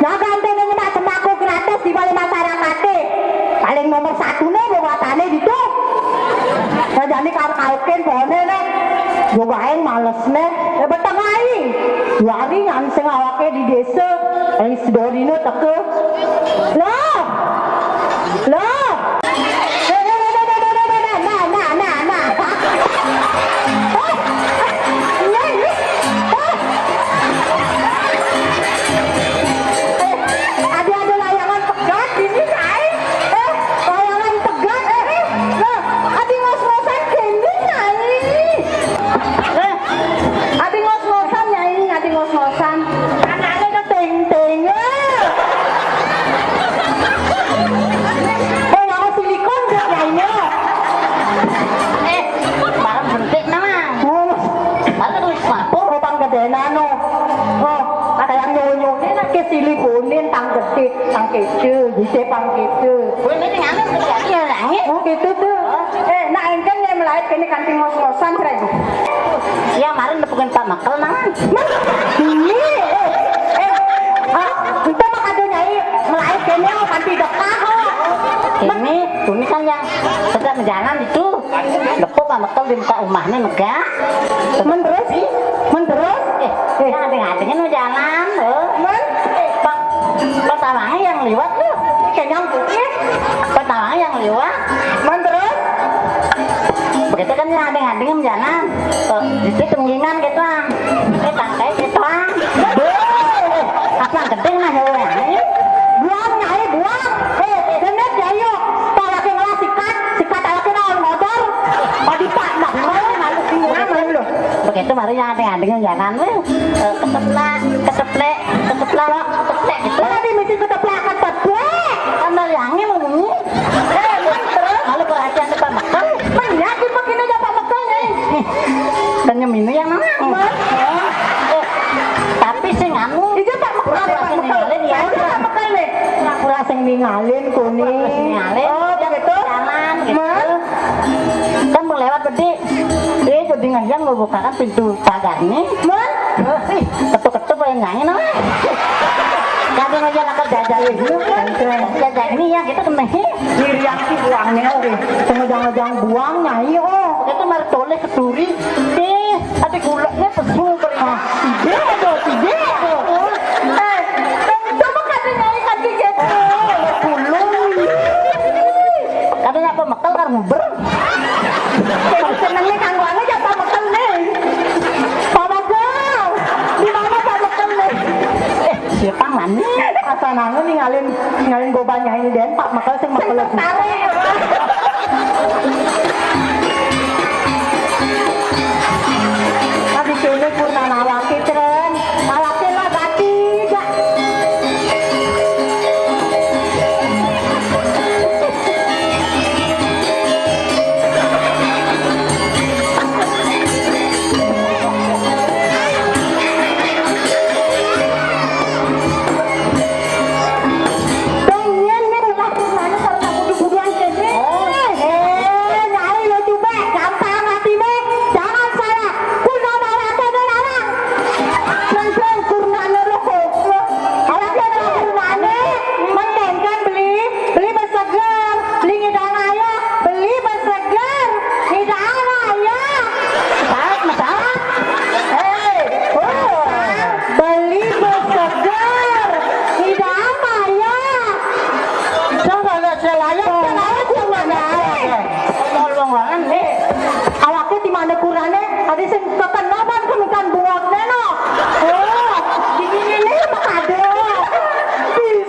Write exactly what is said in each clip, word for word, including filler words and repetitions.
Nah, gantene nyemak sembako gratis di bale masyarakaté. Paling nomor satuné wong watane ditu. Nah, jane karo kaukin bone nek. Yo wae malesne. Eh, beteng ai. Wari nyanseng awake di desa. Eh, sedorine teke. Loh. Loh. Nah, nah, nah, nah, nah. Oh, ini, ini. Oh. Eh, adi ada layangan pegat ini, Nyai. Eh, layangan pegat, eh, eh. Loh, adi ngos-ngosan kene, Nyai. Eh, adi ngos-ngosan, Nyai, adi ngos-ngosan. Anaknya keteng-teng, eh. Eh, yang silikon gak, Nyai, ya? Eh, barang penting, Nang. Oh. Barang wis mabuk. Oh, pang gedene, no. Oh, ada yang nyonyo. Ini nak ke silikonin, pang gede, pang kecil, bisa pang kecil. Kowe ini nganu kerjanya ya, Nang? Oh, gitu tuh. Eh, nak engkén yang melahir kene kanthi ngos-ngosan, Cek. Ya, kemarin nepukin Pak Mekel, Nang. Ini, eh, eh, ah, itu mah kado Nyai melahir kene, oh, kanthi dekah, oh. Ini, ini kan yang sedang jalan itu. Lepuk Pak Mekel di muka umahnya megah. Men terus? Men terus? Eh, eh, yang ada-adanya mau jalan, oh. Men? Pak, pertamanya yang liwat tuh. Kenyang putih. Pertamanya yang liwat. Men terus? Begitu kan yang ada-adanya mau jalan. Oh, jadi tunggingan gitu, ah. Eh, tangkai gitu, ah. Apa gedeng mah, ya, ya. Buang, Nyai, buang. Eh, bener, ya, yuk. Kalau lagi ngelah sikat, sikat lagi naon motor. Padi Pak, nah, malu, malu, malu, malu. Begitu baru yang ada-ada yang jalan, weh. Eh, keteplak, keteplek, keteplak, keteplek, gitu. Tadi mesti keteplakan, keteplek. Kan dari angin mau bunyi. Eh, terus? Lalu perhatian depan Mekel. Menyakit begini aja Pak Mekel, nih. Dan nyeminu yang mana? Mas. Eh, tapi sing anu. Iya, Pak Mekel, pura-pura Pak sing Mekel. Ningalin, ya. Iya, Pak Mekel, nih. Pura-pura sing ningalin, kuning. Pura-pura sing ningalin. Oh, begitu? Jalan, gitu. Mas. Kan mau lewat, Bedi. Eh, jadi ngayang mau bukakan pintu pagar nih. Mas. Eh, ketuk-ketuk pengen nyanyi, no. Kadang aja nak jajan ini, jajan ini ya, kita kena. Diriang ki buangnya, oke. Sengejang-ngejang buang, Nyai, oh. Itu mari toleh keturi. Eh, ada gulanya pesu, beri. Ah, ide tuh, ide tuh. Eh, coba kata Nyai kaki gitu. Pulung. Katanya apa Mekel karo nguber? Senengnya kanggo anu ya Pak Mekel nih. Pak Mekel. Di mana Pak Mekel nih? Eh, siapa mani? Asa nangun ningalin, ningalin gobannya ini den Pak Mekel sing Mekel. Sing tertarik. Tadi kene purna nawaki tren. Nawaki lah gati gak. Pengen nih lah purnane karo nak budu-buduan kene. Oh. Eh, Nyai lo coba gampang hatimu. Jangan salah. Purna nawaki tren larang. Sing-sing purnane lo kok. Awake ora purnane, mending kan beli, beli beseger, beli ngidang ayo, beli beseger, ngidang ayo. Saat, saat. Hei, oh. Beli beseger, ngidang ayo. Coba lihat selayan, selayan, coba lihat. Tolong banget, nih. Awake di mana kurane? Adi sing kekena ban kenukan buat neno. Oh, di sini nih apa kado?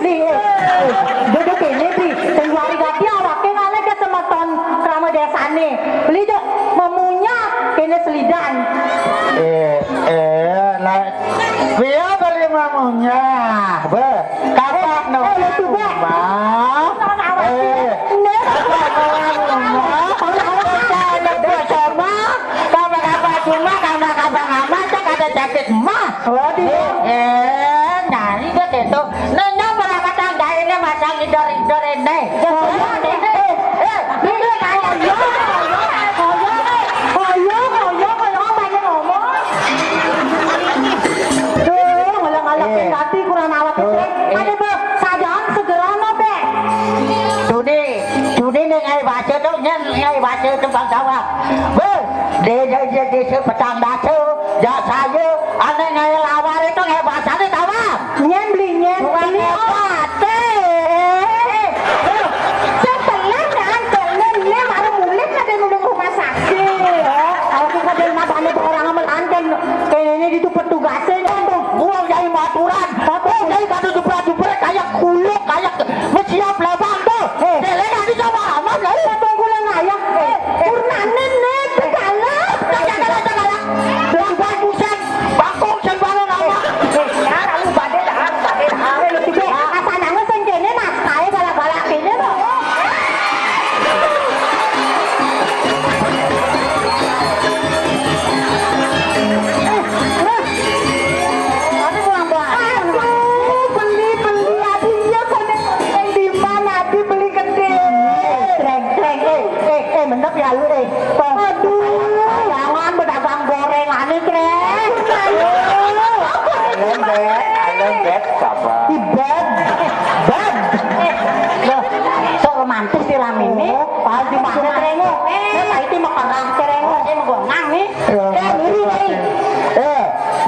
Di, eh, eh, duduk ini, Bri. Sing wari gati awake ngale ke semeton krama desane. Beli dek memunya kene selidan. Eh, eh, lah, dia beli memunya, be. Kapan no? Eh, lu coba. Rumah. Eh, kapan no rumah? Kapan no rumah? Kapan kapan cuma, kapan kapan amat, cek ada sakit mah. Oh, di- Eh, nyari deh gitu. Nanya berapa tangga ini masang idor-idor ini. Eh, eh, ini kayak, ayo, ayo, ayo, ayo, ayo, ayo, banyak ngomong. Tuh, ngalang-ngalang hati kurang awet. Tuh, eh. Ada Saya tukang sawah. Weh, di di di di si petang dasa, jak saya, aneh ngaya lawar itu ngaya bahasane tawang. Nyen beli nyen, bukan beli obat. Eh, setelah kan kene ini baru mulai ada nulung rumah sakit. Kalau kita dari mata nih orang sama lanten, kayak ini itu petugasnya. Gua jadi maturan, gua jadi kado jebret-jebret kayak kuluk, kayak siap labang tuh. Eh. Deleng ati sama aman ya. Tunggu nang ayah. Eh, eh. Purnane ne segala. Jangan jangan jangan. Bukan buset. Bangkong sing bangun apa? Eh, eh, ya, lalu badai dah, badai dah. Eh, lu tiga. Apa nangis sing kene, Mas? Kae galak-galak kene loh. Eh, eh. Tapi buang-buang. Aduh, beli, beli, ati iya kono. Sing di mana ati beli gede? Kreng, kreng, eh, eh, eh, mendep ya lu, eh. Aduh. Jangan pedagang gorengan nih, kreng. Halo, Beb. Halo, Beb. Sabar. Di Beb. Beb. Eh, loh, sok romantis di Ramini. Oh, pasti mana, kreng? Eh, itu mah kerang, kreng. Saya mau gonang nih. Eh, ngiri, ngiri. Eh,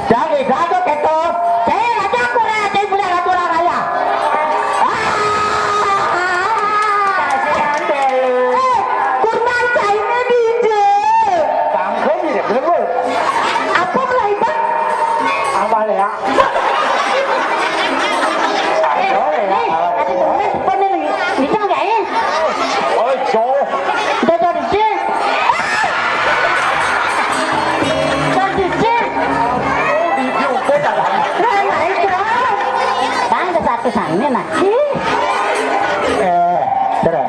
jadi gaduh gitu. Saya ngajak aku raya, saya punya ratu raya. Ah! Kasihan deh lu. Eh, kurban saya ini di ide. Bangke nih, bener, Bu. Apa mulai, Bang? Apa ya? Eh, eh, ada temen, temen lagi. Bisa nggak, eh? Oh, jauh. Udah, udah, udah. Udah, udah. Nah, nah, itu. Bang, ada satu sana, nah. Ih. Eh, terus.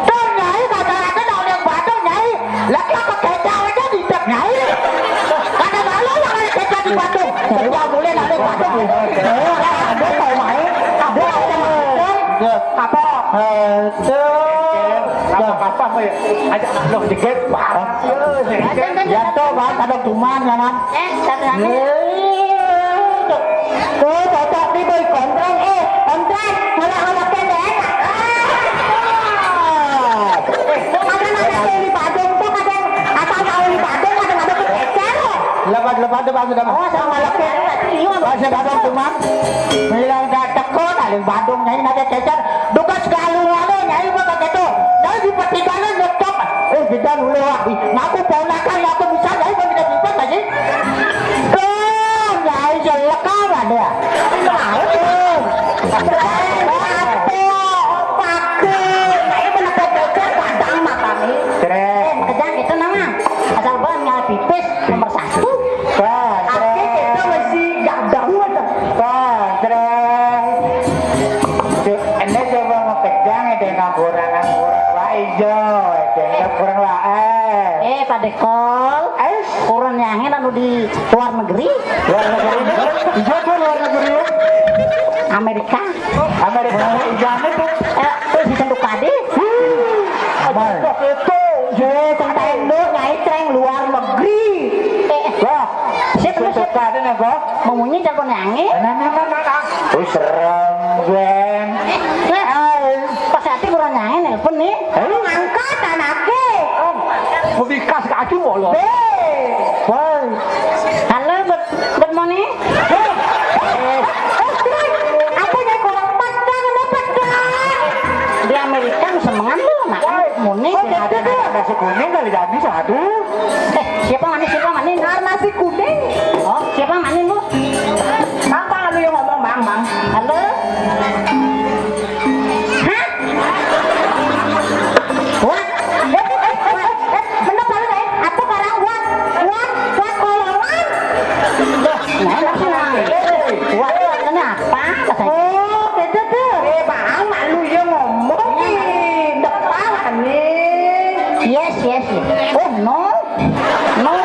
Tuh, Nyai, kata-kata nak oleh Badung, Nyai. Lagi apa kecap aja di tek, Nyai. Kata malu lah kalau kecap di Badung. Kedua boleh nak oleh Badung. Eh, ada tahu main. Ada tahu main. Apa? Eh, tuh. Apa-apa, Boy. Ajak lo dikit. Ya, tuh, Bang, ada cuman, ya, Bang. Eh, satu lagi. Eh, tuh, cocok nih, Boy, kontrang, eh, kontrang, malah-malah pendek. Ah. Eh, kadang ada yang di Badung tuh, kadang asal tahu di Badung, kadang ada ketecer, loh. Lepas-lepas tuh, Bang, sudah, Bang. Oh, sama malah pendek, iya. Pas Badung cuman bilang gak teko, dari Badung, Nyai, ada kecer. Duka selalu ada, Nyai, gua pakai tuh. Nyai, di pertigaan nyetop. Eh, kita dulu, Wak. Ngaku ponakan, ngaku bisa, Nyai, gua tidak bisa, Nyai. Tuh, Nyai, jelek amat dia. Mau. Apa? Opak. Nyai, bener kecer, kadang makan nih. Keren. Eh, kejang gitu, nama. Asal gua nyala pipis, nomor satu. Keren. Aku kita masih gak bangun. Keren. Cuk, ini coba mau kejang ya, dengan kurang-kurang. Wah, ijo, dengan kurang lah, eh. Eh, Pak Dekol. Eh? Kurang yang anu di luar negeri. Luar negeri. Ijo tuh luar negeri. Amerika. Amerika, ijo itu. Eh, terus di Senduk Padi. Aduh, itu. Ye, tentang lu, Nyai, kreng luar negeri. Eh, eh. Lah, siapa lu, siapa? Ada nih, Bang. Memunyi jago nyanyi. Nah, nah, nah, nah, nah. Wih, serem, Gwen. Lah, pas hati kurang nyanyi nelpon nih. Eh? Lu ngangkat anaknya. Oh, mau dikasih kaki mau lo. Be. Woi. Halo, good, good morning. Eh, eh, eh, apa nih kurang padang, ada padang? Di Amerika semengan lu, nak. Woi. Muni. Oh, ada nasi kuning kali jadi satu. Eh, siapa manis, siapa manis? Nasi kuning. Oh, siapa manis lu? Bang, Bang, lu yang ngomong, Bang, Bang. Halo? Hah? What? Eh, eh, eh, eh, eh, bener kali, eh. Apa barang what? What? What kolongan? Loh, nah, maksudnya. What, what, ini apa? Katanya. Oh, beda tuh. Eh, Bang, malu ya ngomong nih. Depan nih. Yes, yes, yes. Oh, no. No.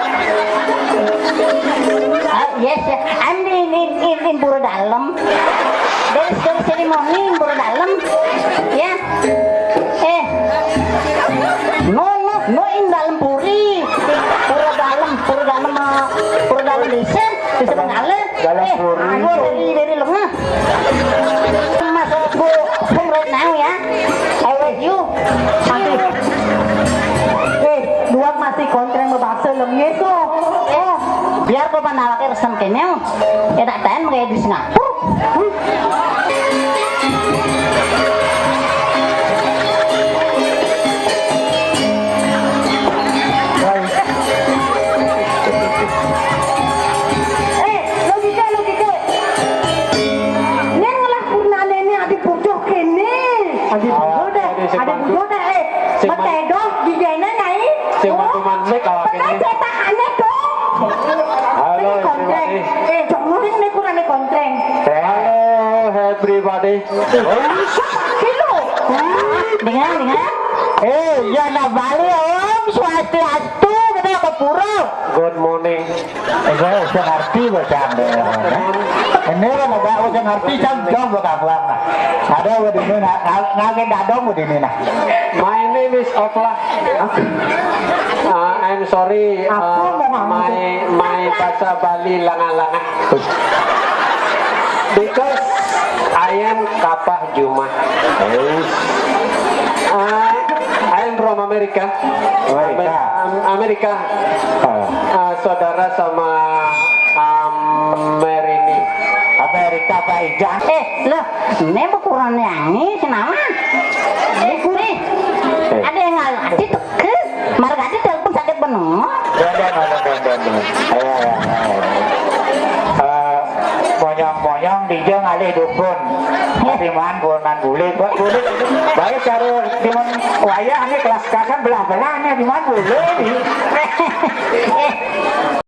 Ah, yes, yes. I'm in, in, in, in Pura Dalem. Dari, dari ceremony in Pura Dalem. Ya. Eh. No, no, no in Dalem Puri. Pura Dalem, Pura Dalem, eh, Pura Dalem desa, desa Bengkale. Dalem Puri. Eh, anu dari, dari lengah. Masuk go home right now ya. I love you. Nanti. Biar kok panawake resen kene. Enak taen mengke di Singapura. Eh, logika, logika. Yen ngelah purnane ne adi bodoh kene. Adi bodoh deh, adi bodoh deh. Eh, sing man- matedo di jene nyai. Sing mantu manik awake ne. Petai cetakane dong. Halo, ini kontreng. Everybody. Eh, jangan ini kurang kontreng. Halo, everybody. Kilo. Dengan, dengan. Eh, ya, nah, Bali, Om Swastiastu, kita ke pura. Good morning. Eh, saya udah ngerti baca Anda. Ini kan ada udah ngerti, jam jam bukan pulang. Ada udah ini, nah, nah, nah, kita dong udah ini, nah. My name is Opla. Uh, I'm sorry, uh, my, my bahasa Bali langa-langa. Because I am Kapah Juma. Uh, I am from America. America. Amer-, Am-, America. Uh, saudara sama Amerini. Amerika Pak Ijang. Eh, loh, ini bukuran yang ini, si Mama. Ini kuri. Eh. Ada yang ngalati tuh. Margadi telepon sakit bener. Don, don, don, don, don, don. Ayo, ayo, ayo. Eh, monyong-monyong dija ngalih dukun. Tapi man, bulan bule, buat bule. Baik cara cuman wayah ini kelas kasan belah-belah nih, di man bule nih. Eh,